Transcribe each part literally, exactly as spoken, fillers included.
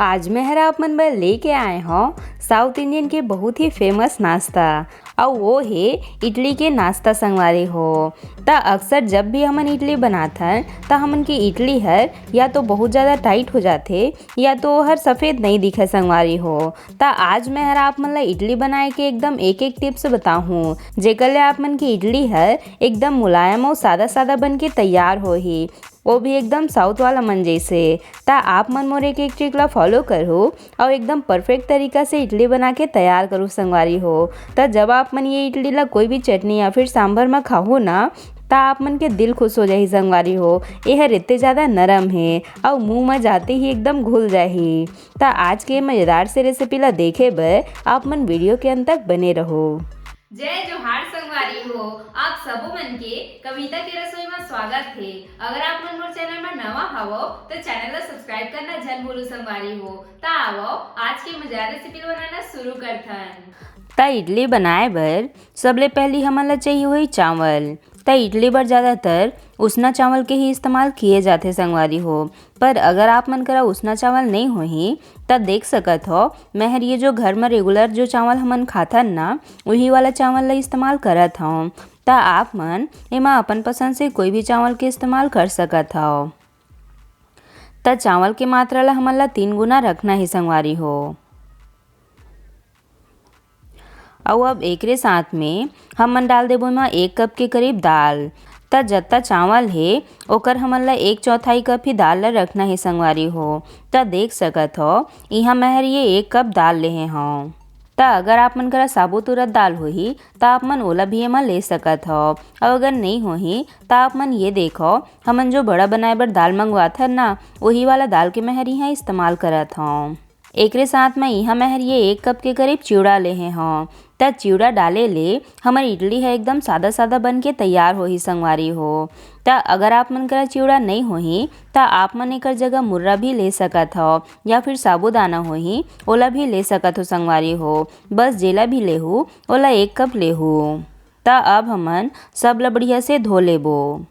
आज मैं हर आप मन बर लेके आए हौं साउथ इंडियन के बहुत ही फेमस नाश्ता, अउ वो हे इडली के नाश्ता संगवारी हो। त अक्सर जब भी हमन इडली बनाथन, त हमन के इडली हर या तो बहुत ज़्यादा टाइट हो जाथे, या तो हर सफ़ेद नहीं दिखे संगवारी हो। त आज मैं हर आप मन ला इडली बनाए के एकदम एक एक टिप्स बताहूँ, जेकर ले आप मन के इडली हर एकदम मुलायम अउ सादा सादा बन के तैयार होही, वो भी एकदम साउथ वाला मन जैसे। त आप मन मोर एक एक ट्रिक ला फॉलो करहू अउ एकदम परफेक्ट तरीका से इडली बना के तैयार करू संगवारी हो। त जब आप मन ये इडली ला कोई भी चटनी या फिर सांभर में खाहू ना, त आप मन के दिल खुश हो जाही संगवारी हो। ये हर इतने ज़्यादा नरम हे अउ मुंह में जाते ही एकदम घुल जाही। त आज के मज़ेदार से रेसिपी ला देखे बर आप मन वीडियो के अंत तक बने रहो। जय जोहार संगवारी हो, आप सबो मन के कविता के रसोई में स्वागत हे। अगर आप मन मोर चैनल में नवा हवो, तो चैनल ला सब्सक्राइब करना झन भूलू संगवारी हो। त आवो, आज के मज़ेदार रेसिपी ला बनाना शुरू करथन। त इडली बनाए बर सबले पहली हमन ला चाहिए होही चावल। त इडली बर ज़्यादातर उसना चावल के ही इस्तेमाल किए जाथे संगवारी हो। पर अगर आप मन करा उसना चावल नहीं होही, त देख सकत हो, मैं हर ये जो घर में रेगुलर जो चावल हमन खाथन ना, उही वाला चावल ला इस्तेमाल करत हौं। त आप मन एमा अपन पसंद से कोई भी चावल के इस्तेमाल कर सकत हव। त चावल के मात्रा ला हमन ला तीन गुना रखना हे संगवारी हो। अउ अब एकरे साथ में हमन डाल देबो एमा एक कप के करीब दाल। त जत्ता चावल हे, ओकर हमन ला एक चौथाई कप ही दाल ला रखना हे संगवारी हो। त देख सकत हो, इहाँ मैं हर ये एक कप दाल लेहे हौं। त अगर आप मन करा साबुत उरद दाल होही, त आप मन ओला भी एमा ले सकत हो। अउ अगर नहीं होही, त आप मन ये देखो, हमन जो बड़ा बनाए बर दाल मंगवाथन ना, वही वाला दाल के मैं हर इहाँ इस्तेमाल करत हौं। एकरे साथ में इहाँ मैं हर ये एक कप के करीब चिवड़ा लेहे हौं। त चिवड़ा डाले ले हमर इडली ह एकदम सादा-सादा बन के तैयार होही संगवारी हो। त अगर आप मन करा चिवड़ा नइ होही, त आप मन एकर जगह मुर्रा भी ले सकत हव, या फिर साबूदाना होही, ओला भी ले सकत हो संगवारी हो। बस जेला भी लेहू, ओला एक कप लेहू। त अब हमन सब ल बढ़िया से धो लेबो।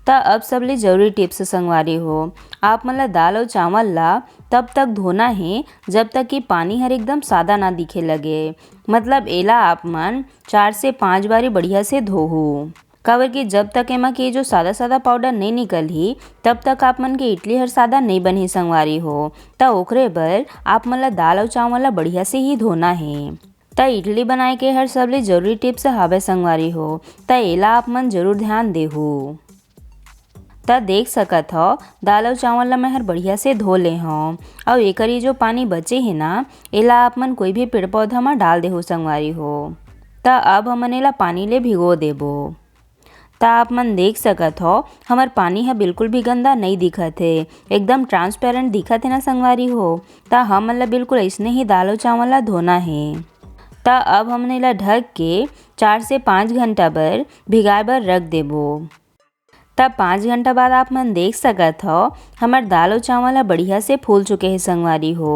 त अब सबले जरूरी टिप्स संगवारी हो, आप मन ला दाल अउ चावल ला तब तक धोना हे, जब तक कि पानी हर एकदम सादा ना दिखे लगे। मतलब एला आप मन चार से पाँच बारी बढ़िया से धोहू, काबर कि जब तक एमा के जो सादा-सादा पाउडर नइ निकलही, तब तक आप मन के इडली हर सादा नइ बनही संगवारी हो। त ओकरे बर आप मन ला दाल अउ चावल ला बढ़िया से ही धोना हे। त इडली बनाए के हर सबले जरूरी टिप्स हावय संगवारी हो, त एला आप मन जरूर ध्यान देहू। त देख सकत हव, दाल अउ चावल ला मैं हर बढ़िया से धो ले हव, अउ एकर ये जो पानी बचे हे ना, एला आप मन कोई भी पेड़ पौधा म डाल देहू संगवारी हो। त अब हमन एला पानी ले भिगो देबो। त आप मन देख सकत हव, हमर पानी ह बिल्कुल भी गंदा नइ दिखत हे, एकदम ट्रांसपेरेंट दिखत हे ना संगवारी हो। त हमन ला बिल्कुल अइसने ही दाल अउ चावल ला धोना हे। त अब हमन एला ढक के चार से पाँच घंटा बर भिगाए बर रख देबो। त पाँच घंटा बाद आप मन देख सकत हव, हमर दाल अउ चावल ह बढ़िया से फूल चुके हे संगवारी हो।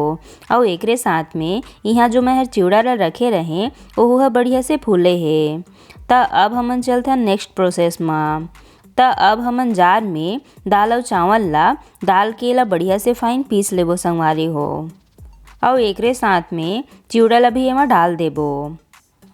अउ एकरे साथ में इहाँ जो मैं हर चिवड़ा ला रखे रहें, ओहू ह बढ़िया से फूले हे। त अब हमन चलथन नेक्स्ट प्रोसेस म। त अब हमन जार में दाल अउ चावल ला डाल के एला बढ़िया से फाइन पीस लेबो संगवारी हो। अउ एकरे साथ में चिवड़ा ला भी एमा डाल देबो।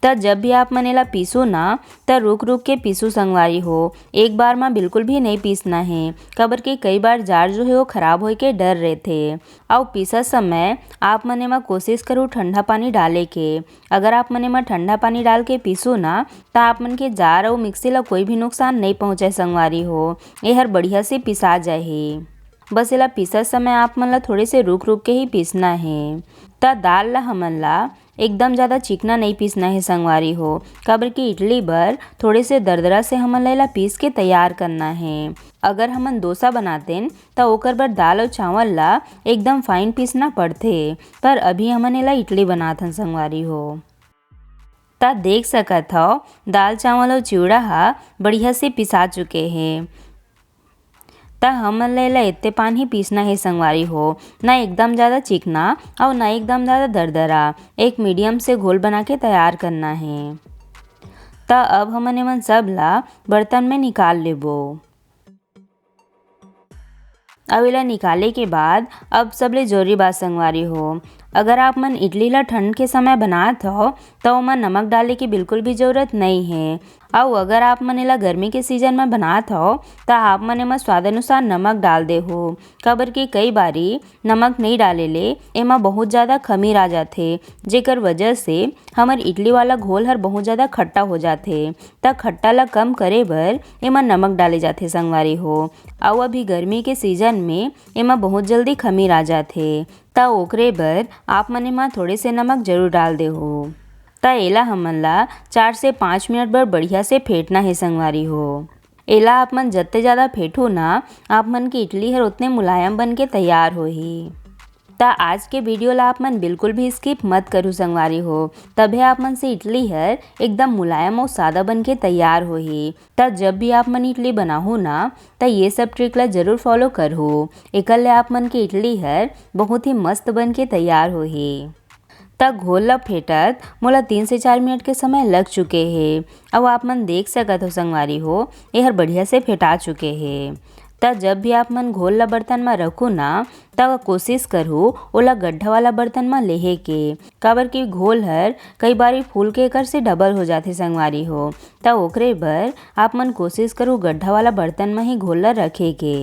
त जब भी आप मन एला पीसू ना, त रुक-रुक के पीसू संगवारी हो, एक बार म बिल्कुल भी नइ पीसना हे, काबर के कई बार जार जो हे वो खराब होए के डर रहिथे। अउ पीसत समय आप मन एमा कोशिश करू ठंडा पानी डाले के। अगर आप मन एमा ठंडा पानी डाल के पीसू ना, त आप मन के जार अउ मिक्सी ला कोई भी नुकसान नइ पहुँचे संगवारी हो, एहर बढ़िया से पिसा जाही। बस एला पीसत समय आप मन ला थोड़े से रुक-रुक के ही पीसना हे। त दाल ला हमन ला एकदम ज़्यादा चिकना नइ पीसना हे संगवारी हो, काबर कि इडली बर थोड़े से दरदरा से हमन ला एला पीस के तैयार करना हे। अगर हमन डोसा बनातेन, त ओकर बर दाल अउ चावल ला एकदम फाइन पीसना पड़थे, पर अभी हमन एला इडली बनात हन संगवारी हो। त देख सकत हव, दाल चावल अउ चिवड़ा ह बढ़िया से पिसा चुके हे। त हमन ला एला एते पान ही पीसना हे संगवारी हो, ना एकदम ज़्यादा चिकना अउ ना एकदम ज़्यादा दरदरा, एक मीडियम से घोल बना के तैयार करना हे। त अब हमन एमन सब ला बर्तन में निकाल लेबो। अउ एला निकाले के बाद अब सबले जरूरी बात संगवारी हो, अगर आप मन इडली ला ठंड के समय बनात हव, त ओमा नमक डाले के बिल्कुल भी जरूरत नइ हे। अउ अगर आप मन एला गर्मी के सीजन में बनात हव, त आप मन एमा स्वाद अनुसार नमक डाल देहू, काबर कि कई बारी नमक नइ डाले ले एमा बहुत ज़्यादा खमीर आ जाथे, जेकर वजह से हमर इडली वाला घोल हर बहुत ज़्यादा खट्टा हो जाथे। त खट्टा ला कम करे बर एमा नमक डाले जाथे संगवारी हो। अउ अभी गर्मी के सीजन में एमा बहुत जल्दी खमीर आ जाथे, त ओकरे बर आप मन एमा थोड़े से नमक जरूर डाल देहू। त एला हमन ला चार से पाँच मिनट बर बढ़िया से फेंटना हे संगवारी हो। एला आप मन जत्ते ज़्यादा फेंटहू ना, आप मन के इडली हर ओतने मुलायम बन के तैयार होही। त आज के वीडियो ला आप मन बिल्कुल भी स्किप मत करू संगवारी हो, तभे आप मन से इडली हर एकदम मुलायम अउ सादा बन के तैयार होही। त जब भी आप मन इडली बनाहू ना, त ये सब ट्रिक ला जरूर फॉलो करहू, एकर ले आप मन के इडली हर बहुत ही मस्त बन के तैयार होही। त घोल ला फेंटत मोला तीन से चार मिनट के समय लग चुके हे। अउ आप मन देख सकत हो संगवारी हो, एहर बढ़िया से फेंटा चुके हे। त जब भी आप मन घोल ला बर्तन म रखू ना, त कोशिश करहू ओला गड्ढा वाला बर्तन म लेहे के, काबर कि घोल हर कई बारी फूल के एकर से डबल हो जाथे संगवारी हो। त ओकरे बर आप मन कोशिश करहू गड्ढा वाला बर्तन म ही घोल ला रखे के।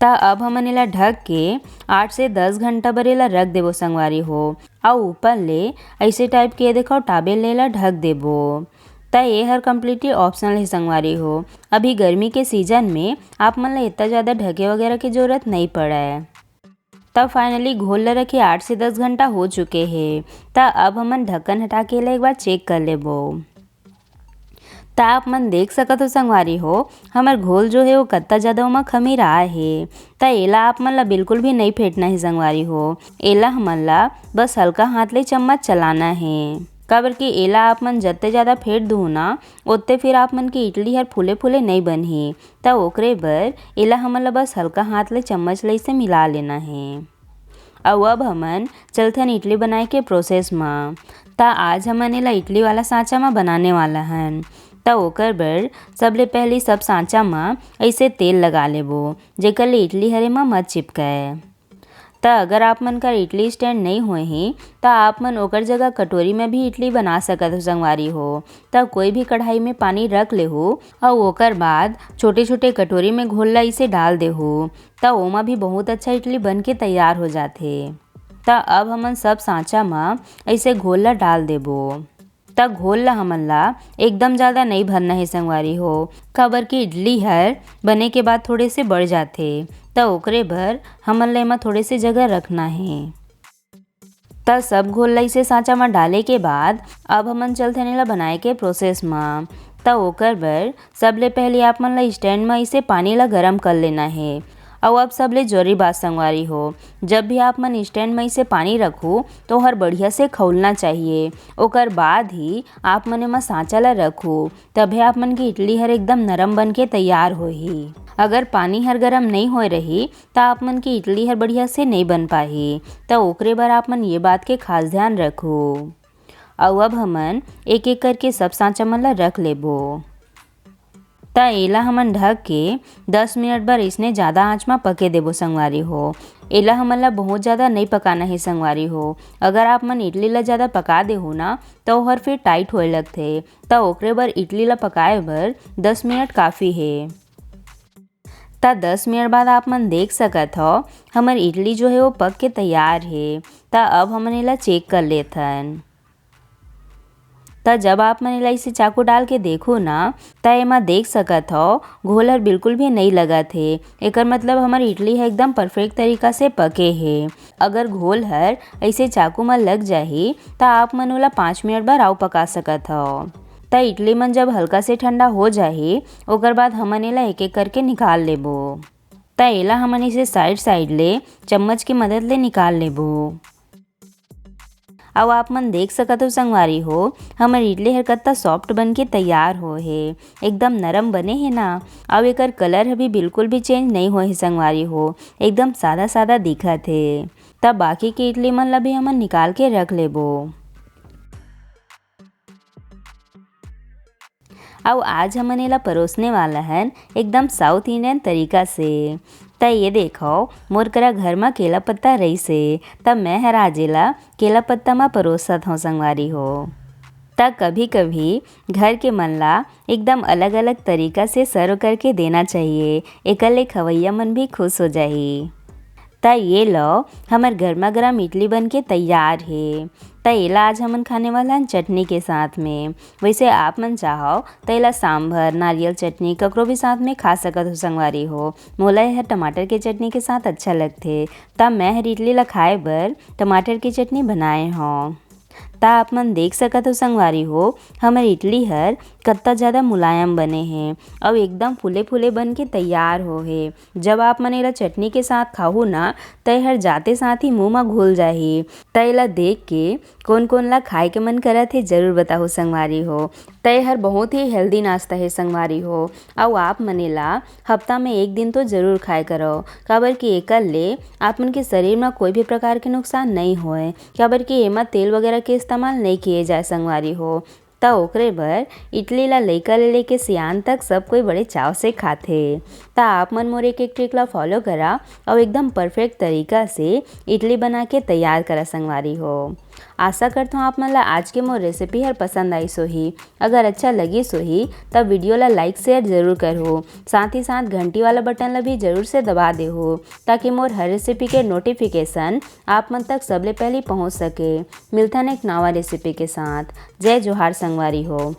त अब हमन एला ढक के आठ से दस घंटा बर एला रख देबो संगवारी हो। अउ ऊपर ले ऐसे टाइप के देखो टावेल ले एला ढक देबो। त ये हर कम्प्लीटली ऑप्शनल हे संगवारी हो। अभी गर्मी के सीजन में आप मन ला इतना ज़्यादा ढके वगैरह के जरूरत नहीं पड़े। तब फाइनली घोल ल रखे आठ से दस घंटा हो चुके हे। त अब हमन ढक्कन हटा के एला एक बार चेक कर लेबो। त आप मन देख सकत हो संगवारी हो, हमर घोल जो हे वो कत्ता ज़्यादा ओमा खमीर आए हे। त एला आप मन ला बिल्कुल भी नहीं फेंटना हे संगवारी हो। एला हमन ला बस हल्का हाथ ले चम्मच चलाना हे, काबर कि एला आप मन जत्ते ज़्यादा फेंट दू ना, ओत्ते फिर आप मन के इडली हर फूले फूले नहीं बनही। त ओकरे बर एला हमन ला बस हल्का हाथ ले चम्मच ले इसे मिला लेना हे। अउ अब हमन चलथन इडली बनाए के प्रोसेस म। त आज हमन एला इडली वाला सांचा म बनाने वाला हन। त ओकर बर सबले पहली सब सांचा म ऐसे तेल लगा लेबो, जेकर ले इडली हरे म मत चिपकाए। त अगर आप मन कर इडली स्टैंड नहीं होए हे, त आप मन ओकर जगह कटोरी में भी इडली बना सकत हो संगवारी हो। त कोई भी कढ़ाई में पानी रख लेहू अउ ओकर बाद छोटे-छोटे कटोरी में घोल ला इसे डाल देहू, त ओमा भी बहुत अच्छा इडली बन के तैयार हो जाथे। त अब हमन सब सांचा म ऐसे घोल ला डाल देबो। त घोल ला हमन ला एकदम ज़्यादा नहीं भरना हे संगवारी हो, काबर कि इडली हर बने के बाद थोड़े से बढ़ जाथे, त ओकरे बर हमन ला एमा थोड़े से जगह रखना हे। त सब घोल ला इसे सांचा म डाले के बाद अब हमन चलथन एला बनाए के प्रोसेस म। त ओकर बर सबले पहले आप मन ला स्टैंड म इसे पानी ला गरम कर लेना हे। अउ अब सबले जरूरी बात संगवारी हो, जब भी आप मन स्टैंड म इसे पानी रखू, त ओहर बढ़िया से खौलना चाहिए। ओकर बाद ही आप मन एमा सांचा ला रखू, तभे आप मन के इडली हर एकदम नरम बन के तैयार होही। अगर पानी हर गरम नहीं होए रही, त आप मन के इडली हर बढ़िया से नहीं बन पाही। त ओकरे बर आप मन ये बात के खास ध्यान रखू। अउ अब हमन एक-एक करके सब सांचा मन ला रख लेबो। त एला हमन ढक के दस मिनट बर इसने ज़्यादा आँच म पके देबो संगवारी हो। एला हमन ला बहुत ज़्यादा नहीं पकाना हे संगवारी हो। अगर आप मन इडली ला ज़्यादा पका देहू ना, त ओहर फिर टाइट होए लगथे। त ओकरे बर इडली ला पकाए बर दस मिनट काफ़ी हे। त दस मिनट बाद आप मन देख सकत हव, हमर इडली जो हे वो पक के तैयार हे। त अब हमन एला चेक कर लेथन। त जब आप मन एला इसे चाकू डाल के देखो ना, त एमा देख सकत हव, घोल हर बिल्कुल भी नई लगत हे। एकर मतलब हमर इडली ह एकदम परफेक्ट तरीका से पके हे। अगर घोल हर ऐसे चाकू म लग जाही, त आप मन ओला पाँच मिनट बर अउ पका सकत हव। त इडली मन जब हल्का से ठंडा हो जाही, ओकर बाद हमन एला एक-एक करके निकाल लेबो। त एला हमन इसे साइड साइड ले चम्मच के मदद ले निकाल लेबो। अउ आप मन देख सकत हो संगवारी हो, हमर इडली हर कत्ता सॉफ्ट बन के तैयार हो हे, एकदम नरम बने हे ना। अउ एकर कलर ह भी बिल्कुल भी चेंज नई होए हे संगवारी हो, एकदम सादा सादा दिखत हे। तब बाकी के इडली मन ला भी हमन निकाल के रख लेबो। अउ आज हमन एला परोसने वाला हन एकदम साउथ इंडियन तरीका से। त ये देखो, मोर करा घर म केला पत्ता रहिस हे, त मैं हर आज एला केला पत्ता म परोसत हौं संगवारी हो। त कभी-कभी घर के मन ला एकदम अलग-अलग तरीका से सर्व करके देना चाहिए, एकर ले खवैया मन भी खुश हो जाही। त ये लो, हमर गरमा-गरम इडली बन के तैयार हे। त एला आज हमन खाने वाला हन चटनी के साथ में। वैसे आप मन चाहो त एला सांभर, नारियल चटनी, ककरो भी साथ में खा सकत हो संगवारी हो। मोला एहर टमाटर के चटनी के साथ अच्छा लगथे, त मैं हर इडली ला खाए बर टमाटर के चटनी बनाए हौं। त आप मन देख सकत हो संगवारी हो, हमर इडली हर कत्ता ज्यादा मुलायम बने हे अउ एकदम फूले-फूले बन के तैयार हो हे। जब आप मन एला चटनी के साथ खाहू ना, त एहर जाते साथ ही मुंह म घुल जाही। त एला देख के कोन-कोन ला खाए के मन करत हे, जरूर बताहू संगवारी हो। त एहर बहुत ही healthy नाश्ता हे संगवारी हो, अउ आप मन एला हफ्ता में एक दिन तो जरूर खाए करो, काबर कि एकर ले आप मन के शरीर म कोई भी प्रकार के नुकसान नइ होए, काबर कि एमा तेल वगैरह के इस्तेमाल नइ किए जाए संगवारी हो। त ओकरे बर इडली ला लइका ले लेके सियान तक सब कोई बड़े चाव से खाथे। त आप मन मोर एक एक ट्रिक ला फॉलो करा अउ एकदम परफेक्ट तरीका से इडली बना के तैयार करा संगवारी हो। आशा करथौं आप मन ला आज के मोर रेसिपी हर पसंद आइस होही। अगर अच्छा लगिस होही त वीडियो ला लाइक शेयर जरूर करहू, साथ ही साथ घंटी वाला बटन ला भी जरूर से दबा देहू, ताकि मोर हर रेसिपी के नोटिफिकेशन आप मन तक सबले पहली पहुंच सके। मिलथन एक नवा रेसिपी के साथ। जय जोहार संगवारी हो।